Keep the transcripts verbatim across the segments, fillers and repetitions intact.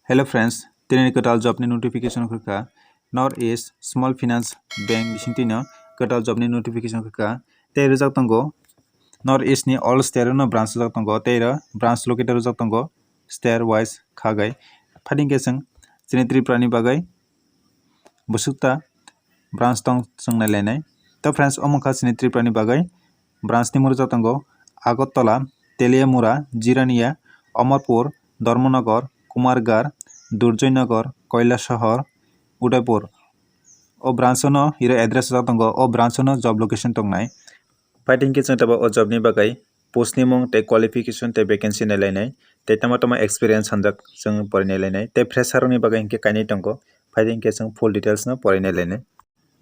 Hello friends, tini kwtal job ni notification khwkha. North East Small Finance Bank bisingtwi no kwtal job ni notification khwkha. Tei rijak tongo North East ni all state no branch rijak tongo. Tei ro branch located rijak tongo state wise khagai. Phaidi khe chwng chini Tripura ni bagwi bwswkta branch tong chwng nailainai. To friends, omo kha chini Tripura ni bagwi branch ni mung rijak tongo Agartala, Teliamura, Jirania, Amarpur, Dharmanagar, Kumarghat, Durjoynagar, Kailasahar, Udaipur. O branch no iro address rijak tongo, o branch no job location tongnai. Phaidi khe chwng tabuk o job ni bagwi post ni mung tei qualification tei vacancy nailainai tei tamo tamo experience hamjak chwng porinai lainai tei fresher rokni bagwi hinkhe kainwi tongo. Phaidi khe chwng full details no porinai lainai.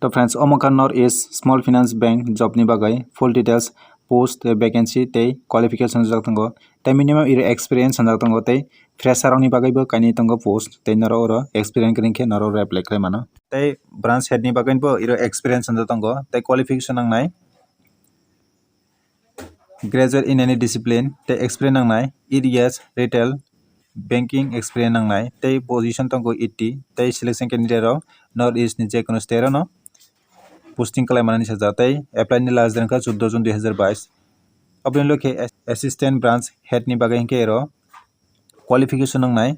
To friends, omo kha North East Small Finance Bank job ni bagwi full details, post tei vacancy tei qualification rijak tongo tei minimum iro experience hamjak tongo tei fresher rokni bagwibo kainwi tongo post tei norok oro experience kwrwi khe norok oro apply khlai mano. Tei branch head ni bagwi bo iro experience hamjak tongo tei qualification nangnai graduate in any discipline tei experience nangnai eight years retail banking experience nangnai tei position tongo eighty tei selection candidate rok North East ni jekunu state rok no posting khlai mani sajak tei apply ni last date wngkha chuddo June dui hazar bais. Aboni ulo khe assistant branch head ni bagwi hinkhe ero qualification nangnai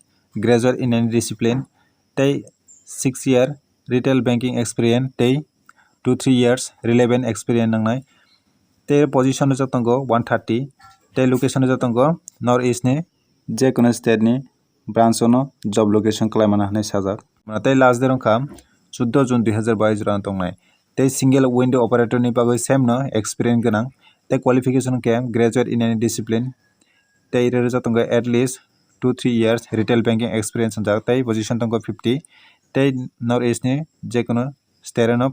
graduate in any discipline tei six year retail banking experience tei two three years relevant experience nangnai tei position rijak tongo one thirty tei location rijak tongo North East ni jekunu state ni branch o no job location khlai mano hinwi sajak. Tei last date wngkha chuddo June dui hazar bais jora no tongnai. Tei single window operator ni bagwi same no experience gwnang tei qualification khe graduate in any discipline tei iro rijak tongo at least two three years retail banking experience hinjak tei position tongo fifty tei North East ni jekunu state no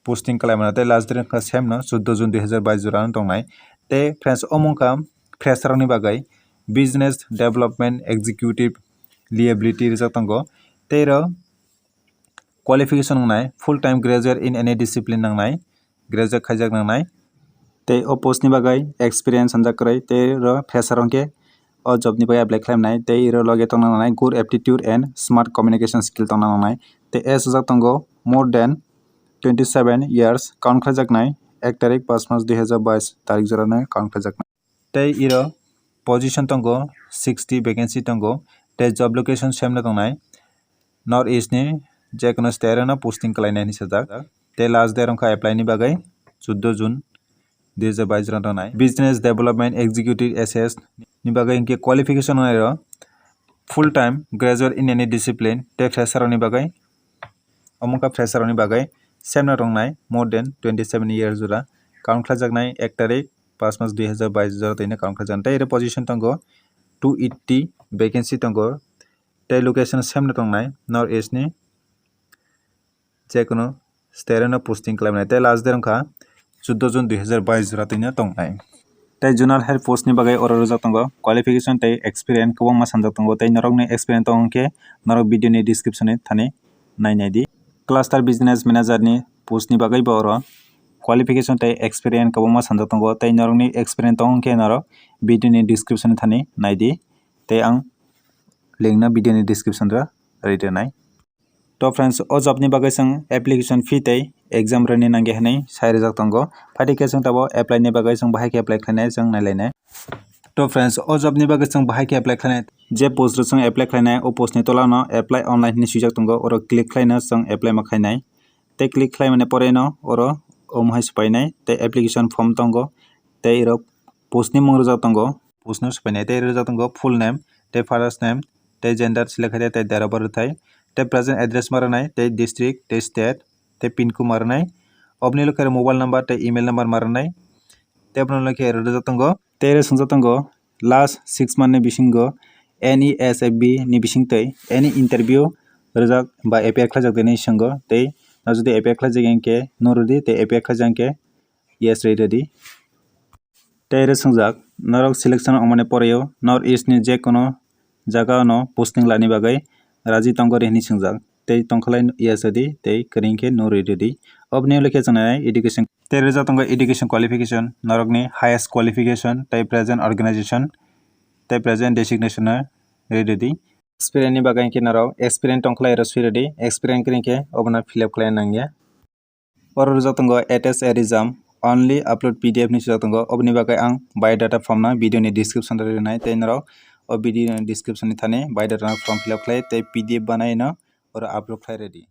posting khlai mano tei last date wngkha same no chuddo June dui hazar bais jora no tongnai. Tei friends, omo wngkha fresher rokni bagwi business development executive liability rijak tongo tei ro qualification nangnai full time graduate in any discipline nangnai, graduate khaijak nangnai. Tei o post ni bagwi experience hamjak kwrwi tei ro fresher hwnkhe o job ni bagwi apply khlai mannai tei ro logi tongna nangnai good aptitude and smart communication skill tongna nangnai. Tei age rijak tongo more than twenty seven years, count khlaijaknai ek tarik pas mas dui hazar bais tarik jora no count khlaijaknai. Tei iro position tongo sixty vacancy tongo tei job location same no tongnai North East ni jekunu state no posting khlainai hinwi sajak tei last date wngkha apply ni bagwi chuddo June dui hazar bais jora tongnai. Business Development Executive S S ni bagwi hinkhe qualification wngnai ro full time graduate in any discipline tei fresher rokni bagwi omo wngkha fresher rokni bagwi same no tongnai more than twenty seven years jora count khlaijaknai ek tarik pas mas dui hazar bais jora twino count khlaijaknai tei iro position tongo two eighty vacancy tongo tei location same no tongnai North East ni jekunu state no posting khlai mannai tei last date wngkha chuddo June dui hazar bais jora twino tongnai. Tei zonal head post ni bagwi oro rijak tongo qualification tei experience kwbangma sanjak tongo tei norokni experience tong khe norok video ni description ni thani nai nai di. Cluster business manager ni post ni bagwi bo oro qualification tei experience kwbangma sanjak tongo tei norokni experience tong khe norok video ni description ni thani nai di tei ang link no video ni description o ri rwnai. To friends, o job ni bagwi chwng application fee tei exam rwni nangya hinwi sai rijak tongo. Phaidi khe chwng tabuk apply ni bagwi chwng bahai khe apply khlainai chwng nailainai. To friends, o job ni bagwi chwng bahai khe apply khlainai. Je post rok chwng apply khlainai, o post ni tola no apply online hinwi swijak tongo, oro click khlaino chwng apply ma khlainai. Tei click khlai mani pore no oro omo hai swpainai tei application form tongo tei oro post ni mung rijak tongo. Post no swpainai tei rijak tongo full name tei father's name tei gender select khai tei date of birth rwthai tei present address ma rwnai tei district tei state tei pin code ma rwnai. Oboni ulo khe mobile number tei email number ma rwnai. Tei abono ulo khe rijak tongo tei oro swngjak tongo last six month ni bisingo N E S F B ni bisingtwi any interview rijak ba appear khlaijak de hinwi swngo tei no jodi appear khlaijak ya hinkhe no rwdi tei appear khlaijak hinkhe yes ri rwdi. Tei oro swngjak, norok selection wngmani poreo North East ni je kono jaga no posting laini bagwi raji tongkha hinwi swngjak. Tei tongkhalai yes rwdi tei kwrwi khe no ri rwdi. Oboni ulo khe chwng nai education. Tei rijak tongo education qualification, norokni highest qualification tei present organization tei present designation no rwdi. Experience ni bagwi khe norok experience tongkhlai oro swi rwdi, experience kwrwi khe obono fill up khlai nangya. Oro rijak tongo attach a resume, only upload P D F hinwi swijak tongo, oboni bagwi ang biodata form no video ni description o rwnai, tei norok o video ni description ni thani biodata no form fill up khlai tei P D F banai no oro upload khlai rwdi.